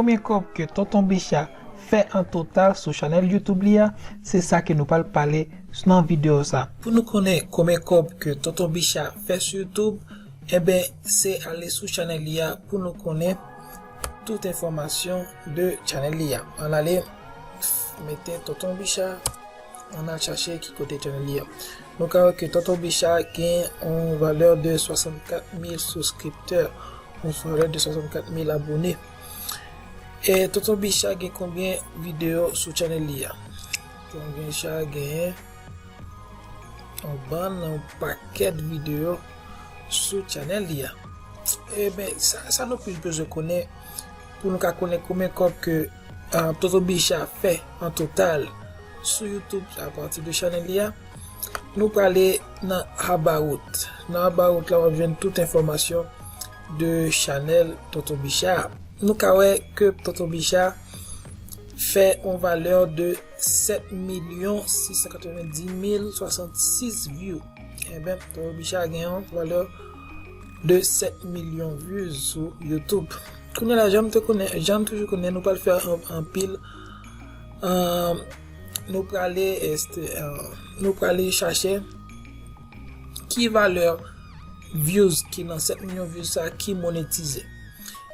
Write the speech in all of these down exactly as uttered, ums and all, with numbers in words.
Konbyen kòb ke Tonton Bicha fè an total sou chanèl YouTube li a, se sa ke nou pral pale nan videyo sa. Pou nou konnen konbyen kòb ke Tonton Bicha fè sou YouTube, enben, se ale sou chanèl li a pou nou konnen tout enfòmasyon de chanèl li a. Ann ale mete Tonton Bicha. Ann al chache ki kote chanèl li a. Nou ka wè ke Tonton Bicha gen yon valè de swasannkat mil souskriptè, yon valè de swasannkat mil abone. E Tonton Bicha gen konbyen videyo sou chanèl li a? Tonton Bicha gen yon bann, yon pakèt videyo sou chanèl li a. Eben, sa, sa nou plis bezwen konnen pou nou ka konnen konbyen kòb ke, ah, Tonton Bicha fè an total sou YouTube apati de chanèl li a. Nou prale nan About. Nan About la, w ap jwenn tout enfòmasyon de chanèl Tonton Bicha a. Nou ka wè ke Tonton Bicha fè yon valè de sèt milyon sis san katrevenndis mil swasannsis view. Eben, Tonton Bicha gen yon valè de sèt milyon views sou YouTube. Kounye a la, jan m te konnen, jan m toujou konnen, nou pral fè an, anpil, an, nou prale, este, an, nou prale chache ki valè views ki nan sèt milyon views sa ki monetize.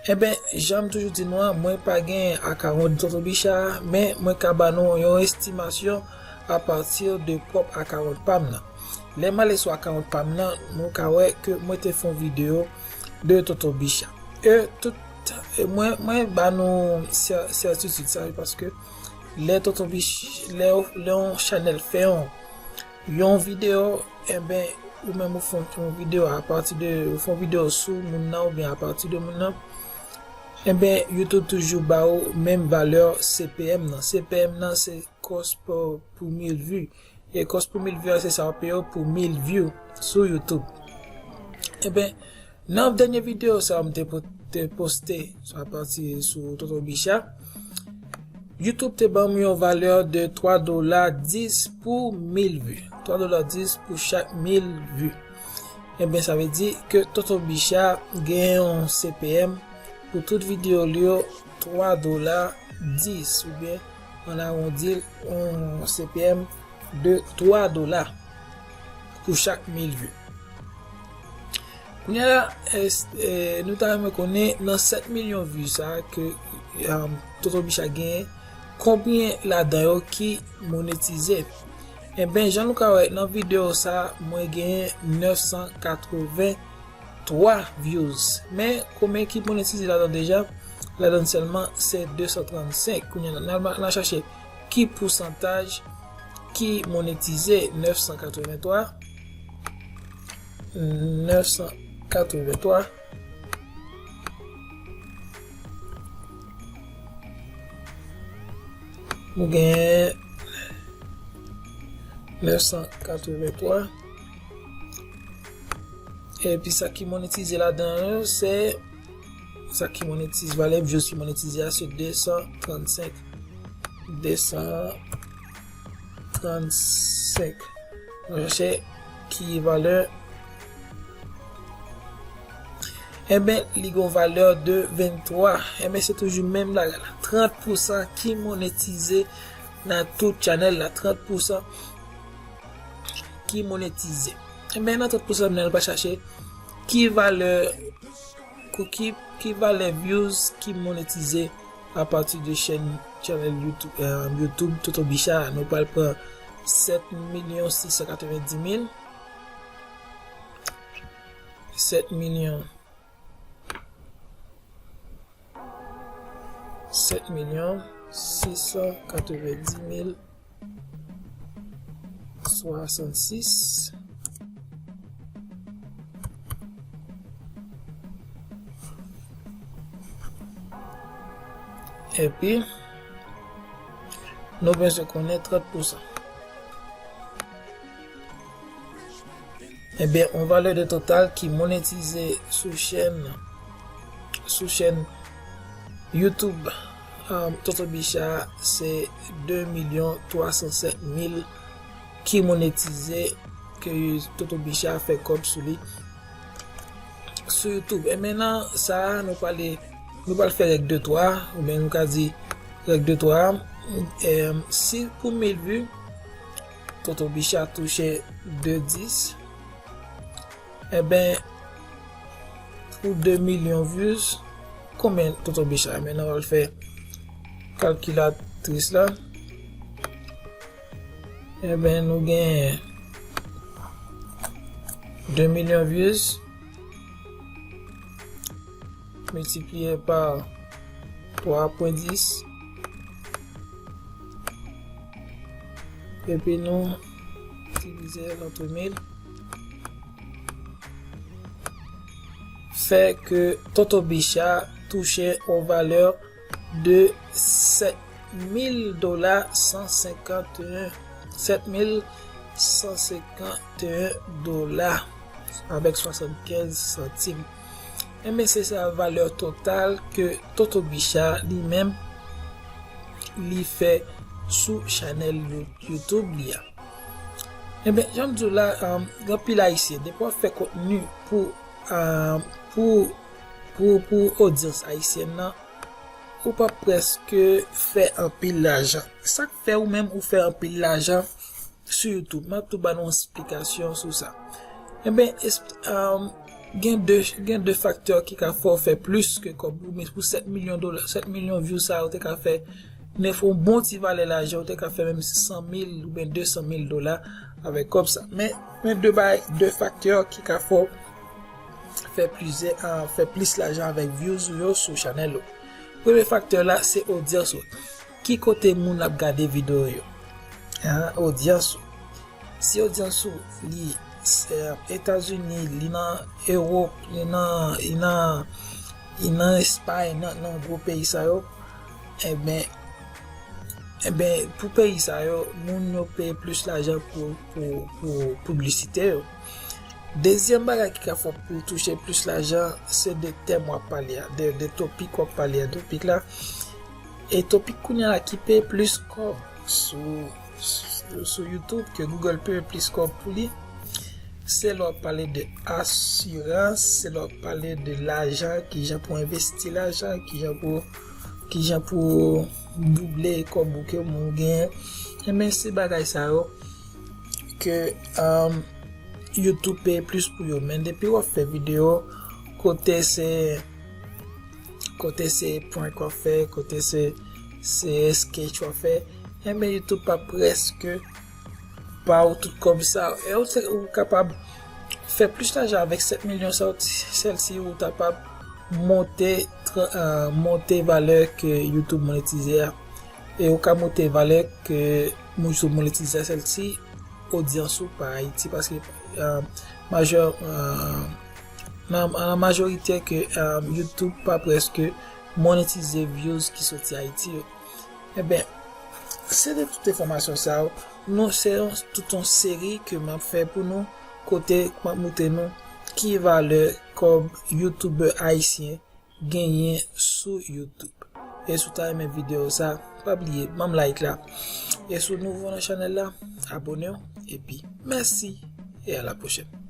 Eben, jan m toujou di nou an, mwen pa gen akawont Tonton Bicha, men mwen ka ba nou yon estimasyon apati de pwòp akawont pa m nan. Lè m ale sou akawont pa m nan, nou ka wè ke mwen te fè yon videyo de Tonton Bicha. E tout, e mwen, mwen ba nou sè-, sètitid sa, paske lè Tonton Bich-, lè, lè yon chanèl fè yon, yon videyo, enben, ou menm ou fè yon videyo apati de, ou fè yon videyo sou moun nan oubyen apati de moun nan, enben, YouTube toujou ba ou menm valè C P M nan. C P M nan, se cost per, pou mil view. E cost pou mil view a, se sa w ap peye w pou mil view sou YouTube. Eben, nan dènye videyo sa a m te po-, te poste sou apati sou Tonton Bicha, YouTube te ban m yon valè de twa dola dis pou mil view. Twa dola dis pou chak mil view. Eben, sa vle di ke Tonton Bicha gen yon C P M pou tout videyo li yo, twa dola dis, oubyen ann awondi l, yon C P M de twa dola pou chak mil view. Kounye a la, es-, e, nou ta renmen konnen nan sèt milyon view sa ke, um, Tonton Bicha genyen, konbyen ladan yo ki monetize? Enben, jan nou ka wè nan videyo sa, mwen genyen nèf san katreven twa views. Men, konbyen ki monetize ladan deja? Ladan sèlman se de san trannsenk. Kounye a, n al, n al chache ki pousantaj ki monetize. Nèf san katreven twa. Nèf san katreven twa. Nou genyen nèf san katreven twa. Epi sa ki monetize ladan yo, se sa ki monetize, valè views ki monetize a, se de san trannsenk. De san trannsenk. Nou chache ki valè. Enben, li gon valè de venntwa. Enben, se toujou menm bagay la. Trant pousan ki monetize nan tout chanèl la. Trant pousan ki monetize. Enben, nan trant pousan, nou pral chache ki valè, ki, ki valè views ki monetize apati de chèn, channel YouTube, euh, YouTube Tonton Bicha. Nou pral pran sèt milyon sis san katrevenndis mil. Sèt milyon. Sèt milyon sis san katrevenndis mil swasannsis. Epi, nou bezwen konnen trant pousan. Ebyen, yon valè de total ki monetize sou chèn, sou chèn YouTube, um, Tonton Bicha, se de milyon twa san sèt mil ki monetize, ke Tonton Bicha fè kòb sou li sou YouTube. E men nan sa a, nou pale Nou pral fè règ de twa, oubyen nou ka di règ de twa. Em, si pou mil vi, Tonton Bicha touche de dis, enben, pou de milyon views, konbyen Tonton Bicha? Enben, nou pral fè kalkilatris la. Enben, nou gen de milyon views miltipliye pa twa pwen dis. Epi nou divize l antre mil. Fè ke Tonton Bicha touche yon valè de sèt mil dola san senkanteyen, sèt mil san senkanteyen dola avèk swasannkenz santim. Enben, se sa valè total ke Tonton Bicha li menm li fè sou chanèl You-, YouTube li a. Enben, jan m di w la, um, gen anpil Ayisyen, depi w ap fè kontni pou, um, pou, pou, pou odyans ayisyèn nan, ou p ap prèske fè anpil lajan. Sa k fè ou menm ou fè anpil lajan sou YouTube? M ap tou ba nou yon esplikasyon sou sa. Enben, es-, um, gen de, gen de faktè ki ka fè w fè plis ke kòb ou, men pou sèt milyon dola, sèt milyon views sa, ou te ka fè nèf yon bon ti valè lajan, ou te ka fè menm san mil oubyen de san mil dola avèk kòb sa. Men, men de bagay, de faktè ki ka fè w fè plizyè, ah, fè plis lajan avèk views ou yo sou chanèl ou. Premye faktè la, se odyans ou. Ki kote moun ap gade videyo yo? Ah, odyans ou. Si odyans ou li, eh, Etazini, li nan Ewòp, li nan, li nan, li nan Espay, nan, nan gwo peyi sa yo, enben, enben, pou peyi sa yo, moun yo peye plis lajan pou, pou, pou piblisite yo. Dezyèm bagay ki ka fè w pou w touche plis lajan, se de tèm w ap pale a, de, de topik w ap pale a, topik la. E topik kounye a la ki peye plis kòb sou, sou, sou YouTube, ke Google peye plis kòb pou li, se lè w ap pale de asirans, se lè w ap pale de lajan, kijan pou w envesti lajan, kijan pou, kijan pou w double kòb ou ke moun genyen. Enben, se bagay sa yo ke, um, YouTube peye plis pou yo. Men depi w ap fè videyo, kote se, kote se prank w ap fè, kote se, se sketch w ap fè, enben, YouTube pa prèske ba w tout kòb sa. E ou te, ou kapab fè plis lajan avèk sèt milyon sa, ou ti, sèl si ou kapab monte, tra-, euh, monte valè ke YouTube monetize a. E ou ka monte valè ke YouTube monetize a, sèl si odyans ou pa Ayiti, paske, euh, majè, euh, nan, nan majorite ke, euh, YouTube pa prèske monetize views ki soti Ayiti yo. Enben, se de tout enfòmasyon sa yo. Nou, se yon, tout yon seri ke m ap fè pou nou, kote m ap montre nou ki valè kòb youtubè ayisyen genyen sou YouTube. E si w ta renmen videyo sa, pa bliye ban m like la. E si w nouvo nan chanèl la, abone w, epi mèsi, e a la pwochèn.